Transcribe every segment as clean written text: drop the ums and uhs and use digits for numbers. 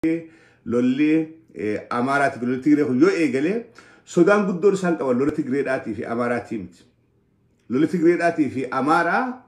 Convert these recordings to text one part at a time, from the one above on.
Lolli Amaaraatiif lolli Tigree kun yoo eegalee, sodaan guddoon isaan qaban lola Tigreedhaatii fi Amaaraatii miti. Lolli Tigreedhaatii fi Amaaraa,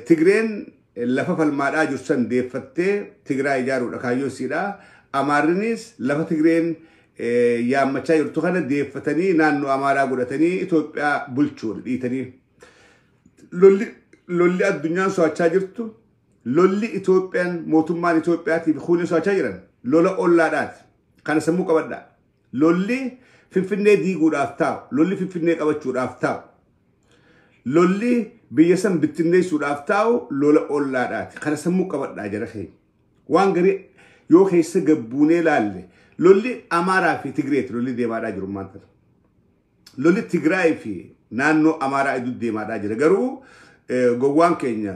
Tigreen lafa falmaadhaa jirtu san deeffattee Tigraay ijaaruudha kaayyoo isiidha. Amaarrinis lafa Tigreen yaammachaa jirtu kana deeffatanii naannoo Amaaraa godhatanii Itoophiyaa bulchuudha dhiitanii. Lolli addunyaan so'achaa jirtu, lolli Itoophiyaan, mootummaan Itoophiyaatii fi kuuliin so'achaa jiran lola ollaadhaati. Kana sammuu qabadhaa. Lolli Finfinnee diiguudhaaf taa'u, lolli Finfinnee qabachuudhaaf taa'u, lolli biyya san bittinneessuudhaaf taa'u lola ollaadhaati. Kana sammuu qabadhaa, jara keenya. Waan garii yoo keessa gabbuunee laalle, lolli Amaaraa fi Tigreeti lolli deemaadhaa jiru maanta. Lolli Tigraay fi naannoo Amaaraa iddoo deemaadhaa jira. Garuu gowwaan keenya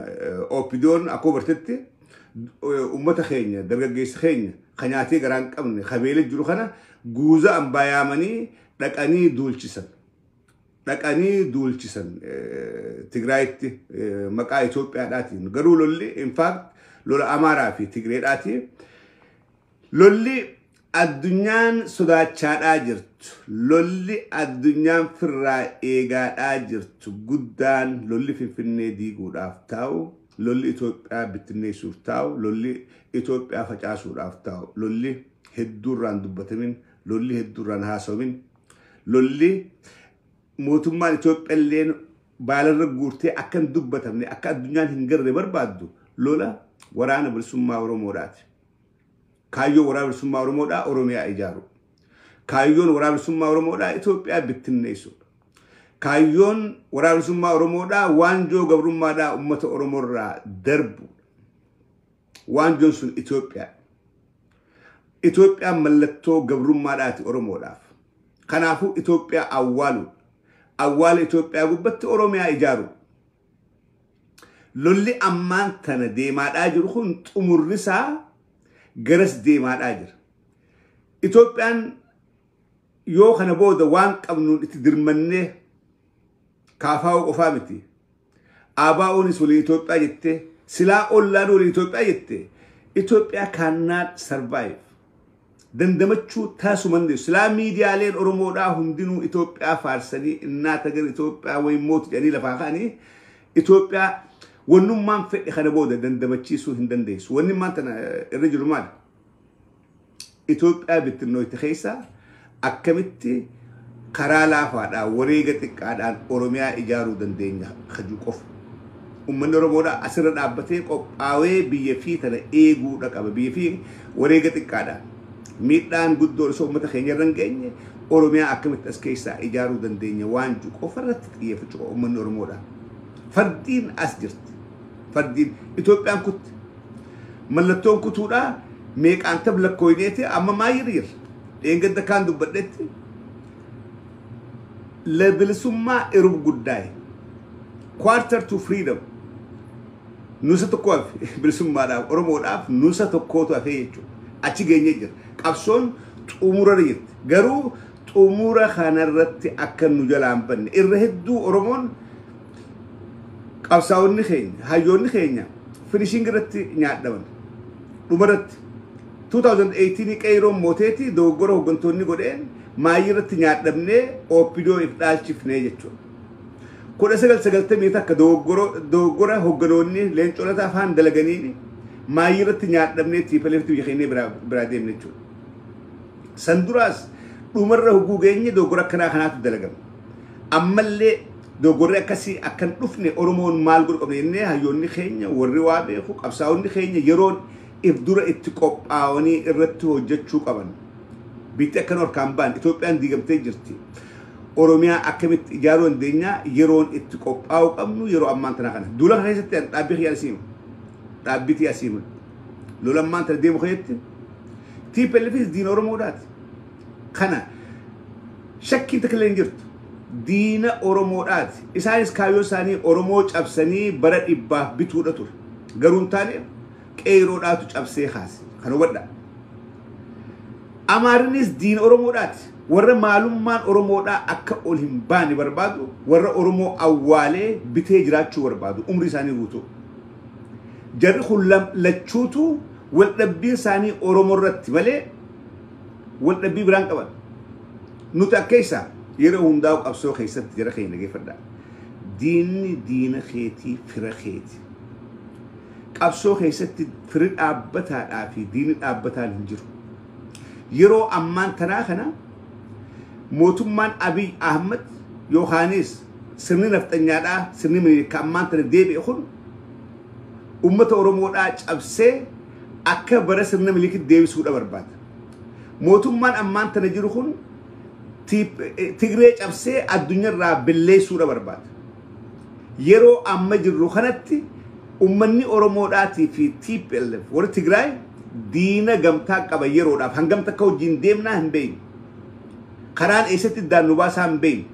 OPDOn akkuma bartetti uummata keenya, dargaggeessa keenya kan nyaatee garaa hin qabne, kabeelee jiru kana guuza ambaa yaamanii dhaqanii duulchisan. Dhaqanii duulchisan Tigraayitti maqaa Itoophiyaadhaatiin. Garuu lolli in fact lola Amaaraa fi Tigreedhaati. Lolli addunyaan sodaachaadhaa jirtu, lolli addunyaan firraa eegaadhaa jirtu guddaan, lolli Finfinnee diiguudhaaf taa'u, lolli Itoophiyaa bittinneessuuf taa'u, lolli Itoophiyaa facaasuudhaaf taa'u, lolli hedduurraan dubbatamin, lolli hedduurraan haasawamin, lolli mootummaan Itoophiyaa illeen baalarra guurtee akka hin dubbatamne, akka addunyaan hin garre barbaaddu, lola Waraana Bilisummaa Oromoodhaati. Kaayyoon Waraana Bilisummaa Oromoodhaa Oromiyaa ijaaru. Kaayyoon Waraana Bilisummaa Oromoodhaa Itoophiyaa bittinneessuudha. Kaayyoon Waraana Bilisummaa Oromoodhaa waanjoo gabrummaadhaa uummata Oromoorraa darbu. Waanjoon sun Itoophiyaa. Itoophiyaan mallattoo gabrummaadhaati Oromoodhaaf. Kanaafuu Itoophiyaa awwaaluudha. Awwaala Itoophiyaa gubbatti Oromiyaa ijaaru. Lolli ammaan tana deemaadhaa jiru kun xumurri isaa garas deemaadhaa jira. Itoophiyaan yoo kana booda waan qabnuun itti dirmannee, kaafaa'uu qofaa miti. ABO'nis waliin Itoophiyaa jettee, silaa ollaan waliin Itoophiyaa jettee, Itoophiyaa cannot survive. Dandamachuu taasuma hin silaa miidiyaaleen Oromoodhaa hundinuu Itoophiyaa faarsanii, innaata gara Itoophiyaa wayin mootu jedhanii lafaa ka'anii, Itoophiyaa wannummaan fedhe kana booda dandamachiisuu hin dandeessu. Wanni maan tana irra jiru maali? Itoophiyaa bittinnooyte keessa akkamitti karaa laafaadhaan, wareega xiqqaadhaan Oromiyaa ijaaruu dandeenya kaju qofa. Uummanni Oromoodhaa asirra dhaabbatee qophaawee biyya fi tana eeguudha qaba. Biyya fi wareega xiqqaadhaan miidhaan guddoo osoo uummata keenya irra hin geenye Oromiyaa akkamitti as keessaa ijaaruu dandeenya waan jiru qofa irratti xiyyeeffachuu qaba uummanni Oromoodhaa. Fardiin as jirti. Fardiin Itoophiyaan kutti. Mallattoon kutuudhaa meeqaan tab lakkooyneeti amma maayirra jira. Dheengadda kaan dubbadhetti, ለbilisummaa ሩብ ጉዳይ, quarter to freedom, nusa tokko hafe bilisummaadhaaf Oromoodhaaf, nusa tokkootu hafee jechuudha. Achi geenyee jira. Qabsoon xumurarra jirti. Garuu xumura kanarratti akka nu jalaan banne, irra hedduu Oromoon, qabsaa'onni keenya, hayyoonni keenya finishing irratti nyaadhaman. Dhumarratti 2018 qeeroon mooteeti dogoggora hooggantoonni godheen maayii irratti nyaadhamnee OPDO if dhaalchifnee jechuudha. 1991 dogoggora hoogganoonni Leencoo Lataa afaan dalaganiin maayii irratti nyaadhamnee TPLF biyya keenya biraa deemne jechuudha. San duraas dhumarra hogguu geenye dogoggora akkanaa kanaatu dalagama. Ammallee dogoggorri akkasii akkan dhufne Oromoon maal godhu qabne jennee, hayyoonni keenya, warri waa beeku, qabsaa'onni keenya yeroon if dura itti qophaa'anii irratti hojjechuu qaban. Biitti akkan harkaan ba'an, Itoophiyaan diigamtee jirti. Oromiyaa akkamitti ijaaruu dandeenya yeroon itti qophaa'uu qabnu yeroo ammaan tana kana. Duula kana keessatti dhaabbii kiyya asiima. Dhaabbii tiyya asiima. Lola ammaan tana deemu keessatti TPLFis diina Oromoodhaati. Kana shakkiin takka illee hin jirtu. Diina Oromoodhaati. Isaanis kaayyoo isaanii Oromoo cabsanii bara dhibbaaf bituudha ture. Garuu hin taane, qeeroodhaatu cabsee kaase. Kan hubadhaa. Amaarinis diina Oromoodhaati. Warra maalummaan Oromoodhaa akka ol hin baane barbaadu, warra Oromoo awwaalee bitee jiraachuu barbaadu umrii isaanii guutuu. Jarri kun lachuutu Waldhabbiin isaanii Oromoo irratti malee waldhabbii biraan qaban. Nuti akka isaa yeroo hundaa'u qabsoo keessatti jara keenya dhageeffadha. Diinni diina keetii fira keeti. Qabsoo keessatti firri dhaabbataadhaa fi diinni dhaabbataan hin jiru. Yeroo ammaan tanaa kana mootummaan Abiy Ahmad yookaanis sirni nafxanyaadhaa sirni Minilik ammaan tana deebi'e kun uummata Oromoodhaa cabsee akka bara sirna Minilikitti deebisuudha barbaada. Mootummaan ammaan tana jiru kun Tigree cabsee addunyaarraa balleessuudha barbaada. Yeroo amma jirru kanatti uummanni Oromoodhaatii fi TPLF warri Tigraay diina gamtaa qaba yeroodhaaf hangam takka wajjin deemnaa hin beeknu. Karaan eessatti daannu baasaa hin beeknu.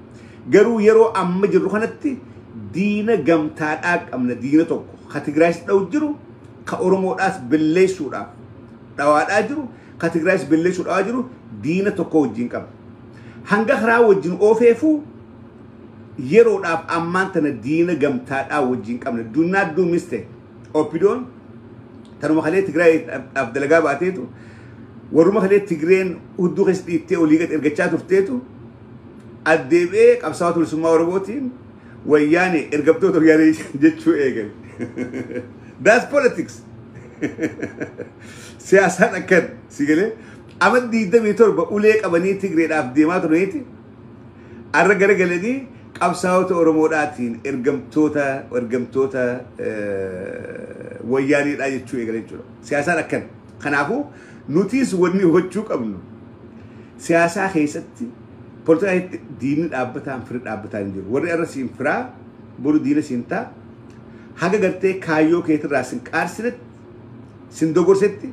Garuu yeroo amma jirru kanatti diina gamtaadhaa qabna diina tokko ka Tigraayis dha'u jiru ka Oromoodhaas balleessuudhaaf dhawaadhaa jiru ka Tigraayis balleessuu dhawaa jiru diina tokko wajjin qabna. Hanga karaa wajjin oofeefuu yeroodhaaf ammaan tana diina gamtaadhaa wajjin qabna. Do not do mistake. Oppidoon tanuma kalee Tigraayiidhaaf dalagaa baateetu warruma kalee Tigreen hudduu keessa dhiittee olii gad ergachaa turteetu addeebi'ee qabsaa'ota bilisummaa Oromootiin wayyaane ergamtoota wayyaanee jechuu eegale. That's politics. Siyaasaan akkan si galee amma 27 ulee qabanii Tigreedhaaf deemaa turaniiti arra garagalanii qabsaa'ota Oromoodhaatiin ergamtoota wayyaaneedhaa jechuu eegale jechuudha. Siyaasaan akkan. Kanaafuu nutis wanni gochuu qabnu siyaasaa keessatti poolitikaa keessatti diinni dhaabbataan firri dhaabbataan hin jiru. Warri irra siin firaa boru diina siin ta'a. Haga gartee kaayyoo keetirraa sin qaarsinetti sin dogorsetti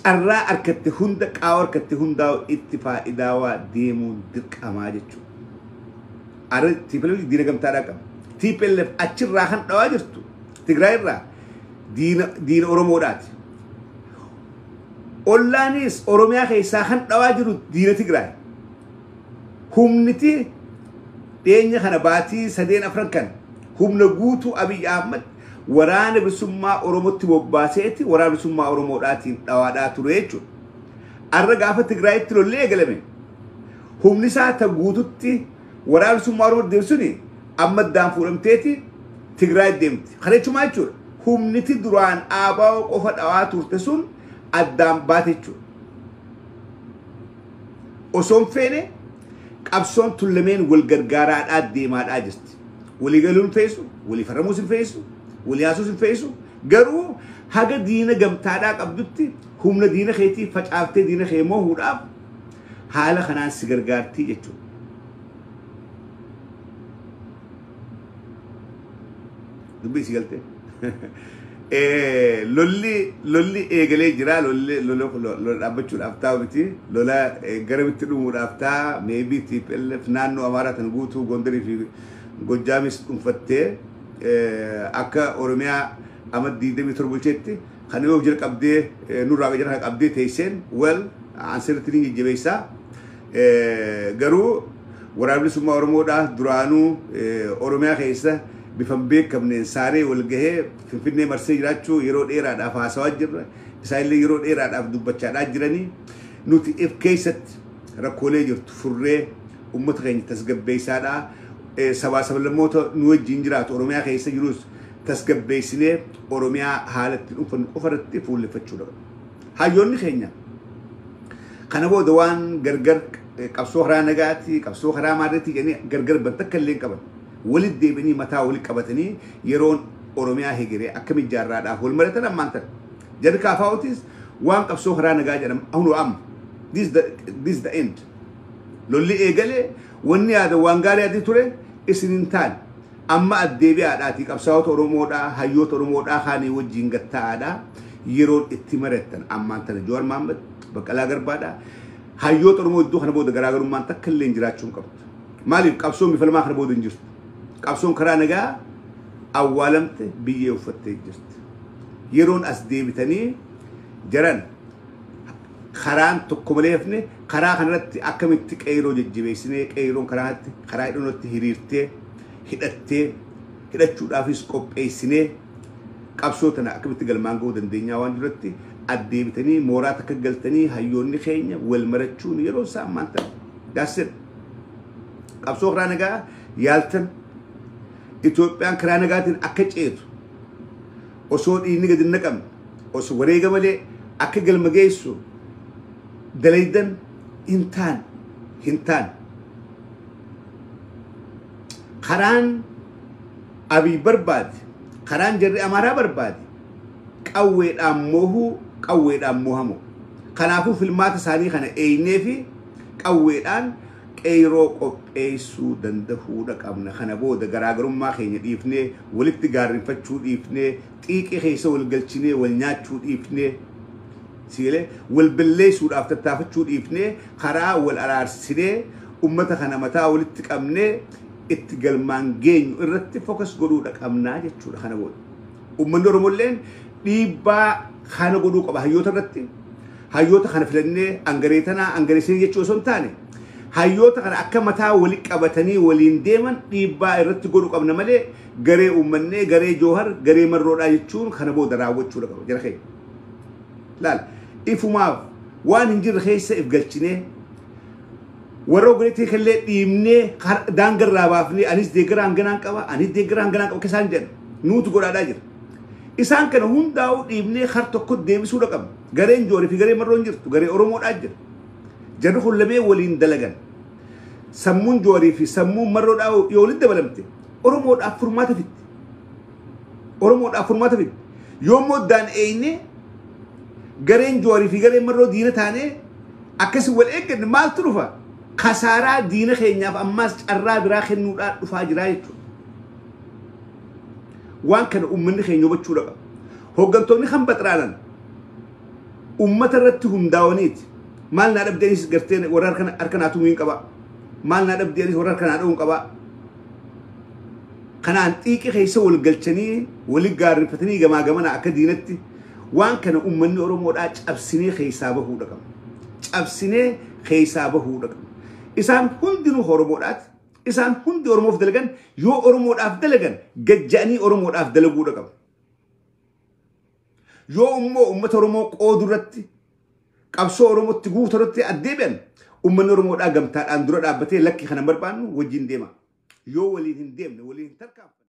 carraa harkatte hunda qaawa harkatte hundaa'u itti faayidaawaa deemuun dirqamaa jechuudha. Arra TPLF diina gamtaadhaa qaba. TPLF achirraa kan dhawaa jirtu Tigraay irraa diina Oromoodhaati. Ollaanis Oromiyaa keessaa kan dhawaa jiru diina Tigraay. Humniti dhiyeenya kana baatii 3 4 kan humna guutuu Abiy Ahmad waraana bilisummaa Oromootti bobbaaseeti waraana bilisummaa Oromoodhaatiin dhawaadhaa ture jechuudha. Arra gaafa Tigraayitti lollee eegalame humni isaa ta guututti waraana bilisummaa Oromoo deemsuni amma addaan fuudhamteeti Tigraay deemti. Kana jechuun maal jechuudha? Humniti duraan ABO qofa dhawaa turte sun addaan baate jechuudha. Osoo hin feene qabsoon tullameen wal gargaaraadhaa deemaadhaa jirti. Walii galuun feesu, walii farramuus hin feesu, walii haasuus hin feesu. Garuu haga diina gamtaadhaa qabdutti humna diina keetii facaaftee diina kee moohuudhaaf haala kanaan si gargaartii jechuudha. Dubbii si galtee. Lolli eegalee jira. Lolli lola dhaabbachuudhaaf taa'u miti. Lola garamitti dhumuudhaaf ta'a. Maybe TPLF naannoo Amaaraa tan guutuu Gondarii fi Gojjaamis dhuunfattee akka Oromiyaa amma 27 bulcheetti kan yoo jira qabdee nurraa jira qabdee teesseen well ansirritti ni jajjabeessaa. Garuu waraana bilisummaa Oromoodhaa duraanuu Oromiyaa keessa bifa hin beekamneen saaree wal gahee Finfinnee marsee jiraachuu yeroo dheeraadhaaf haasawaa jirra. Isaanillee yeroo dheeraadhaaf dubbachaadhaa jiranii nuti if keessatti rakkoolee jirtu furree uummata keenya tasgabbeessaadhaa. Sabaa sablammoota nu wajjin jiraatu Oromiyaa keessa jirus tasgabbeessinee Oromiyaa haala itti dhuunfannu qofa irratti fuulleffachuudha. Hayyoonni keenya kana booda waan gargar qabsoo karaa nagaati qabsoo karaa maadatti jedhanii gargar ban takka illee hin qaban. Walitti deebianii mataa walitti qabatanii yeroon Oromiyaa hegeree akkam ijaarraadhaaf wal mari'atan ammaan tana. Jarri kaafaa'utis waan qabsoo karaa nagaa jedhama hunoo amma. This is the end. Lolli eegalee wanni yaada waan gaarii adii ture isin hin taane. Amma addeebi'aadhaatii qabsaa'ota Oromoodhaa hayyoota Oromoodhaa kaanii wajjin gatta'aadhaa yeroon itti mari'atan ammaan tana Jawaar Mohaammed Baqqalaa Garbaadhaa hayyoota Oromoo iddoo kana booda garaagarummaan takka illee hin jiraachuu hin qabdu. Maaliif qabsoon bifa lamaa kana booda hin jirtu. Qabsoon karaa nagaa awwaalamte biyyee uffattee jirti. Yeroon as deebitanii jaran karaan tokko malee hafne karaa kanarratti akkamitti qeeroo jajjabeessinee qeeroon karaatti karaa hidhannootti hiriirtee hidhattee hidhachuudhaafis qopheessinee Qabsoo tana akkamitti galmaan ga'uu dandeenyaa waan jirutti addeebitanii mooraa takka galtanii hayyoonni keenya wal marachuun yeroo isaa ammaan tana. That's it. Qabsoo karaa nagaa yaaltan Itoophiyaan karaa nagaatiin akka ceetu osoo dhiigni gadi hin naqamne osoo wareega malee akka galma geessu dalaydan hin taane hin taane. Karaan Abiy barbaade, karaan jarri Amaaraa barbaade qawweedhaan moohuu, qawweedhaan moohamu. Kanaafuu filmaata isaanii kana eeynee fi qawweedhaan qeyroo qopheessuu dandahuudha qabna. Kana booda garaagarummaa keenya dhiifnee, walitti gaarrifachuu dhiifnee, xiiqii keessa wal galchinee wal nyaachuu dhiifnee, siilee wal balleessuudhaaf tattaafachuu dhiifnee, karaa wal araarsinee ummata kana mataa walitti qabnee itti galmaan geenyu irratti focus godhuudha qabnaa jechuudha kana booda. Uummanni Oromolleen dhiibbaa kana godhuu qaba hayyoota irratti. Hayyoota kana filannee angaree tanaa angaree sanii jechuu osoo hin taane hayyoota kana akka mataa wali qabatanii waliin deeman dhiibbaa irratti godhuu qabna malee garee uummannee garee Joohar garee Marroodhaa jechuun kana booda raawwachuudha qaba jara keenya. Laal ifumaaf waan hin jirre keessa if galchinee warra ogoleetii kallee dhiibnee daangarraa baafnee anis deeggaraa hanganaan qaba anis deeggaraa hanganaan qaba akka isaan jedhan nuutu godhaadhaa jira. Isaan kana hundaa'uu dhiibnee har tokko deebisuudha qabna. Gareen Joorii fi garee Marroon jirtu garee Oromoodhaa jira. Jarri kun lamee waliin dalagan. Sammuun Joorii fi sammuun Marroodhaa yoo walitti dabalamte Oromoodhaaf furmaata fiddi. Oromoodhaaf furmaata fiddi. Yoo immoo daan eeynee gareen Joorii fi gareen Marroo diina taanee akkasii wal eegganne maaltu dhufa? Kasaaraa diina keenyaaf ammaas carraa biraa kennuudhaan dhufaa jira jechuudha. Waan kana uummanni keenya hubachuudha qaba. Hooggantoonni kan baxraanan uummata irratti hundaa'aniiti. Maal naa dhabdeenis gartee warra harka naa tumuu hin qaba. Maal naa dhabdeenis warra harka naa dha'uu hin qaba. Kanaan xiiqii keessa wal galchanii wali gaarrifatanii gamaa gamana akka diinatti waan kana uummanni Oromoodhaa cabsinee keessaa bahuudha qaba. Cabsinee keessaa bahuudha qaba. Isaan hundinuu Oromoodhaati. Isaan hundi Oromoof dalagan yoo Oromoodhaaf dalagan gajja'anii Oromoodhaaf dalaguudha qabu. Yoo immoo uummata Oromoo qoodu irratti qabsoo Oromootti guutuu irratti addeebi'an uummanni Oromoodhaa gamtaadhaan dura dhaabbatee lakki kana barbaannu wajjin deema. Yoo waliin hin deemne waliin hin tarkaanfanne.